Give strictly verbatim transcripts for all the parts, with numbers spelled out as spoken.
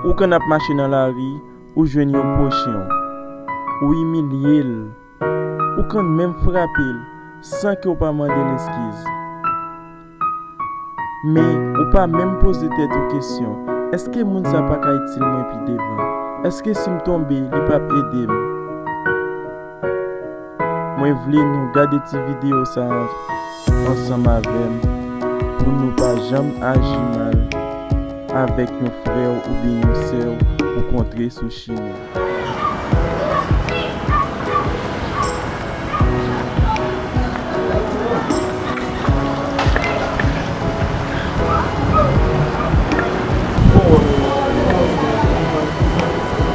Ou konn ap mache nan lari, ou jwenn yon pwochen w, ou imilye l, ou konn menm frape l san ke w pa mande l eskiz. Men, ou pa menm poze tèt ou kesyon, èske moun sa pa ka itil mwen pi devan? Èske si m tonbe, li p ap ede m? Mwen vle nou gade ti videyo sa a ansanm avè m pou nou pa janm aji mal avèk yon frè w oubyen yon sè w ou kontre sou chimen.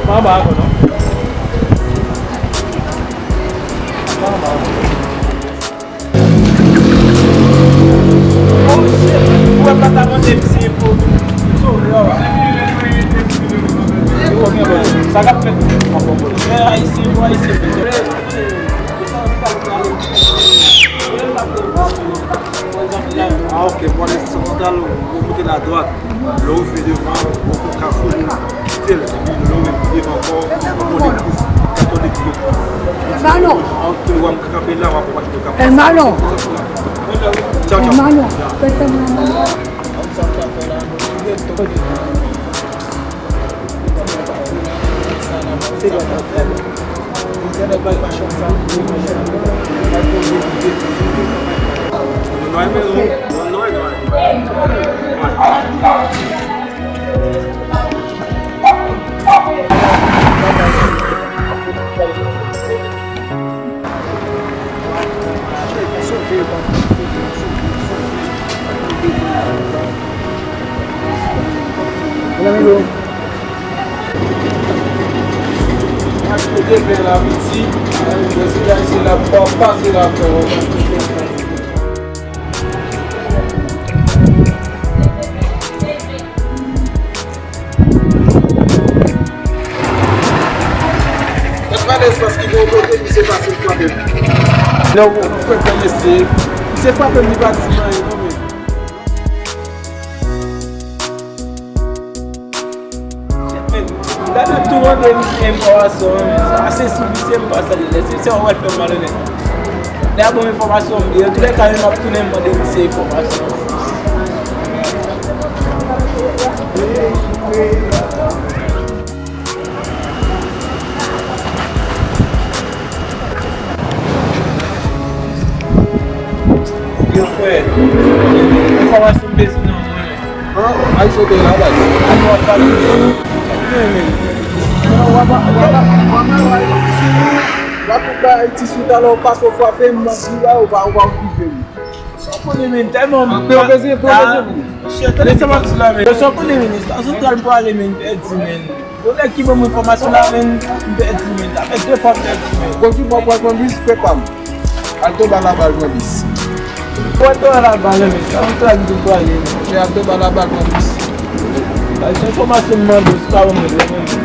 Pa anba ankò non. Pa anba ankò. Oh shit! Ou wè pa ta mande m si pou. Sa k ap fèt? Ayisyen pou Ayisyen. Ah, ok, pou ale santal, ou moute la dwat. Lè ou rive devan, ou pou ka foule, kite l, epi lè ou rive devan ankò, ou pran legliz katolik yo. Hermano. Ah, ok, w ap kanpe la, w ap wach de kanpe. Hermano. Tchaw, tchaw. Hermano. Ya. Pètè mwen. Mèt Valès paske gen yon kote misye pase l frape m. Lè w frèt nan mesye, misye frape m, li pa di m anyen non, men. Men, m ta dwe tou mande misye enfòmasyon, men sa se sou misye m pa salye l. Lè se misye w ap fè m malonèt. Lè a ban m enfòmasyon, m li. Antoulèka, menm ap tounen m mande misye enfòmasyon. Yo, frè, enfòmasyon m bezwen nan mwen. An, ay sote la, bay. Ay, nou ap pale. Sa k gen, men? W ap, w ap, w ap, w ap, w ap, w ap, w ap bay ti sou talè, w pase w frape m, m ap di w, ou pa, ou pa okipe m. Sa w konnen, men, tèlman m pa, men w bezwen, men w bezwen. Chè, tande sa m ap di la, men. Sa w konnen, men, Star Central m prale, men, m pèdi, men. Yon nèg ki ban mwen enfòmasyon la, men, m pèdi, men. Sa fè de fwa m pèdi, men. Bon, ki bò pral pran bis, frè pa m. Al tonbe a la bal pran bis. Ou al tonbe a la bal, men. Sa m tande m prale, men. Chè, al tonbe a la bal pran bis. Bay se enfòmasyon m mande w, se pa ban mwen, men.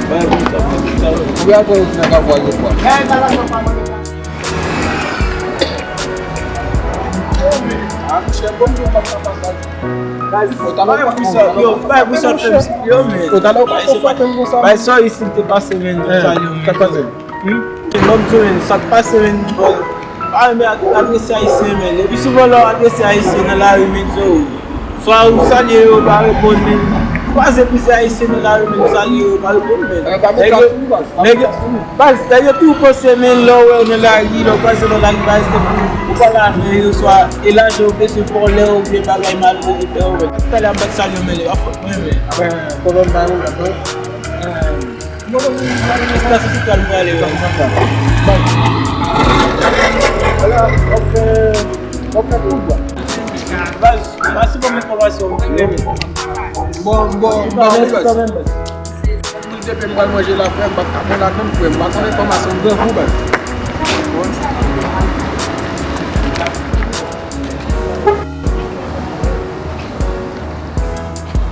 Bay bon sa, bay bon sa. Ou al pran yon ti nan kafou a yon fwa. Yo, bay pou sa fè m. Yo, men. Bay sa isit te pase, men, sa yo, men. Sa k pase? Ban m di w, men, sa k pase, men. Pa renmen adrese ayisyen, men. Epi souvan lè w adrese ayisyen nan lari, men, yo, swa ou salye yo, yo pa reponn, men. Kwaze plizyè ayisyen nan lari, men, ou salye yo, yo pa reponn, men. Nèg yo, nèg yo, baz, nèg yo toujou panse, men, lè w wè yo nan lari, lè w kwaze yo nan lari, baz, ou pale avè yo, swa e lajan yo bezwen, vòlè yo, oubyen bagay malere fè yo, men. Talè a m pa t salye yo, men, e pa fòt mwen, men. Kolòn ba yo, dakò. Espas sou sitwal m prale yo. Baz, pase ban m enfòmasyon, m renmen. Bon, bon, bon, baz. Moun depi m pral manje la, frè, m pa t ka pran ladann, frè. M pa konn enfòmasyon, m grangou, baz.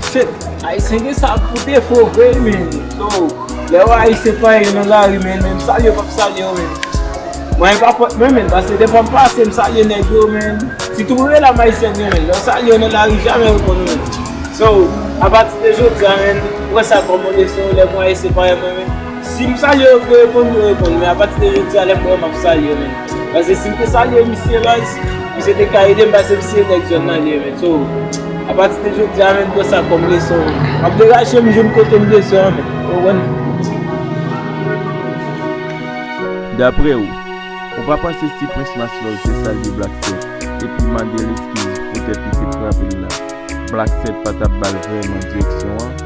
Shit, ayisyen gen sa pou defo vre, men. So, lè w ayisyen pa ye nan lari, men, men m salye w, p ap salye w, men. Mwen, e pa fòt mwen, men, paske defwa m pase, m salye nèg yo, men. Sitou relam ayisyen yo, men. Lè w salye yo nan lari, jamè yo konn ou, men. So, apati de jodi a, men, Pran sa kòm yon leson, lè mwen ese parèy mwen menm. Si m salye yo, yo reponn, yo reponn. Men apati de jodi a, lè mwen, m ap salye yo menm. Paske si m te salye misye baz, misye te ka ede m, paske misye nèg zòn nan li ye menm. So, apati de jodi a menm, pran sa kòm leson menm. M ap degaje m jwenn kote m bezwen an menm. Ou konprann? Dapre w, ou pa panse si Prince Maslove te salye Black Set epi mande l eskiz poutèt li te frape l la, Black Set pa t ap ba l vrèman direksyon an?